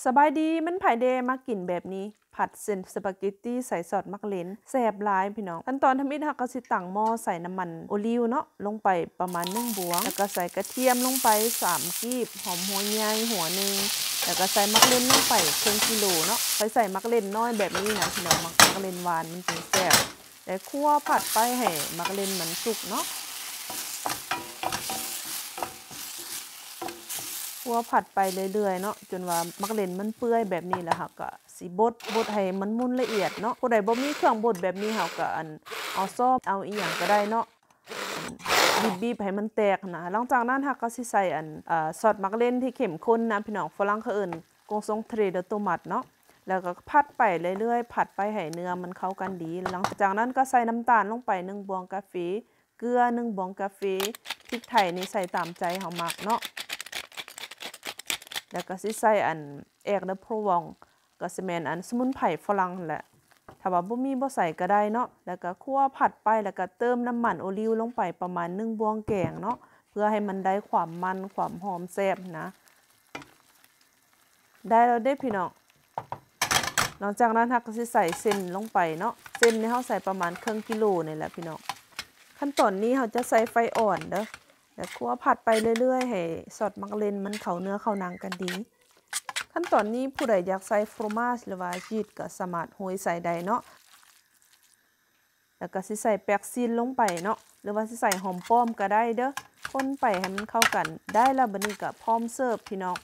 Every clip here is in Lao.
ສະບາຍດີ ແມ່ນໃຜແດ່ ມາກິນແບບນີ້ ຜັດເສັ້ນສະປາເກັດຕີໃສ່ຊອດໝາກເຫຼັນ ແຊບຫຼາຍພີ່ນ້ອງ. ຂັ້ນຕອນທຳອິດ ເຮົາກໍຊິຕັ້ງໝໍ້ໃສ່ນ້ຳມັນໂອລິວເນາະ ລົງໄປປະມານໜຶ່ງບ່ວງ ແລ້ວກໍໃສ່ກະທຽມລົງໄປສາມກີບ ຫອມຫົວໃຫຍ່ຫົວໜຶ່ງ ແລ້ວກໍໃສ່ໝາກເຫຼັນລົງໄປເຄິ່ງກິໂລເນາະ. ຂ້ອຍໃສ່ໝາກເຫຼັນນ້ອຍແບບນີ້ນະພີ່ນ້ອງ ໝາກ ໝາກເຫຼັນຫວານມັນຈຶ່ງແຊບ. ແລ້ວຂົ້ວຜັດໄປໃຫ້ໝາກເຫຼັນມັນສຸກເນາະ ຂົ້ວຜັດໄປເລື້ອຍໆເນາະ ຈົນວ່າໝາກເຫຼັນມັນເປື່ອຍແບບນີ້ ແລ້ວເຮົາກໍຊິບົດ ບົດໃຫ້ມັນໝຸ່ນລະອຽດເນາະ. ຜູ້ໃດບໍ່ມີເຄື່ອງບົດແບບນີ້ ເຮົາກໍ ອັນ ເອົາຊອບ ເອົາອີ່ຫຍັງກໍໄດ້ເນາະ ອັນ ບີບໆໃຫ້ມັນແຕກຫັ້ນນະ. ຫຼັງຈາກນັ້ນເຮົາກໍຊິໃສ່ ອັນ ເອີ ຊອດໝາກເຫຼັນທີ່ເຂັ້ມຂຸ້ນນະພີ່ນ້ອງ ຝຣັ່ງເຂົາເອີ້ນ ກອງຊອງເທຣດໂຕມັດເນາະ ແລ້ວກໍຜັດໄປເລື້ອຍໆ ຜັດໄປໃຫ້ເນື້ອມັນເຂົ້າກັນດີ. ຫຼັງຈາກນັ້ນກໍໃສ່ນ້ຳຕານລົງໄປໜຶ່ງບ່ວງກາເຟ ເກືອໜຶ່ງບ່ວງກາເຟ ພິກໄທນີ້ໃສ່ຕາມໃຈເຮົາມັກເນາະ ແລ້ວກໍຊິໃສ່ ອັນ Aix de Provence ກໍຊິແມ່ນ ອັນ ສະໝຸນໄພຝຣັ່ງຫັ້ນແຫຼະ ຖ້າວ່າບໍ່ມີບໍ່ໃສ່ກໍໄດ້ເນາະ. ແລ້ວກໍຂົ້ວຜັດໄປ ແລ້ວກໍເຕີມນ້ຳມັນໂອລິວລົງໄປປະມານໜຶ່ງບ່ວງແກງເນາະ ເພື່ອໃຫ້ມັນໄດ້ຄວາມມັນ ຄວາມຫອມແຊບນະ. ໄດ້ແລ້ວເດ້ພີ່ນ້ອງ. ຫຼັງຈາກນັ້ນເຮົາກໍຊິໃສ່ເສັ້ນລົງໄປເນາະ ເສັ້ນນີ້ເຮົາໃສ່ປະມານເຄິ່ງກິໂລນີ້ແຫຼະພີ່ນ້ອງ. ຂັ້ນຕອນນີ້ເຮົາຈະໃສ່ໄຟອ່ອນເດີ້ ແລ້ວຂົ້ວຜັດໄປເລື້ອຍໆ ໃຫ້ຊອດໝາກເຫຼັນມັນເຂົ້າເນື້ອເຂົ້າໜັງກັນດີ. ຂັ້ນຕອນນີ້ຜູ້ໃດຢາກໃສ່ fromage ຫຼືວ່າ cheese ກໍສາມາດໂຮຍໃສ່ໄດ້ເນາະ. ແລ້ວກໍຊິໃສ່ແປັກຊີນລົງໄປເນາະ ຫຼືວ່າຊິໃສ່ຫອມປ້ອມກໍໄດ້ເດີ້ ຄົນໄປໃຫ້ມັນເຂົ້າກັນ. ໄດ້ແລ້ວ ບັດນີ້ກໍພ້ອມເສີບພີ່ນ້ອງ.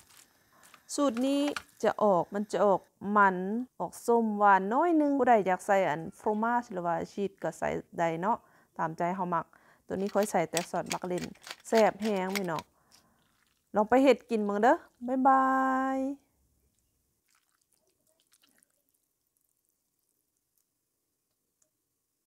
ສູດນີ້ຈະອອກ ມັນຈະອອກມັນ ອອກສົ້ມຫວານໜ້ອຍໜຶ່ງ. ຜູ້ໃດຢາກໃສ່ ອັນ fromage ຫຼືວ່າ cheese ກໍໃສ່ໄດ້ເນາະ ຕາມໃຈເຮົາມັກ. ໂຕນີ້ຂ້ອຍໃສ່ແຕ່ຊອດໝາກເຫຼັນ ແຊບແຮງພີ່ນ້ອງ. ລອງໄປເຮັດກິນເບິ່ງເດີ້. ບາຍບາຍ.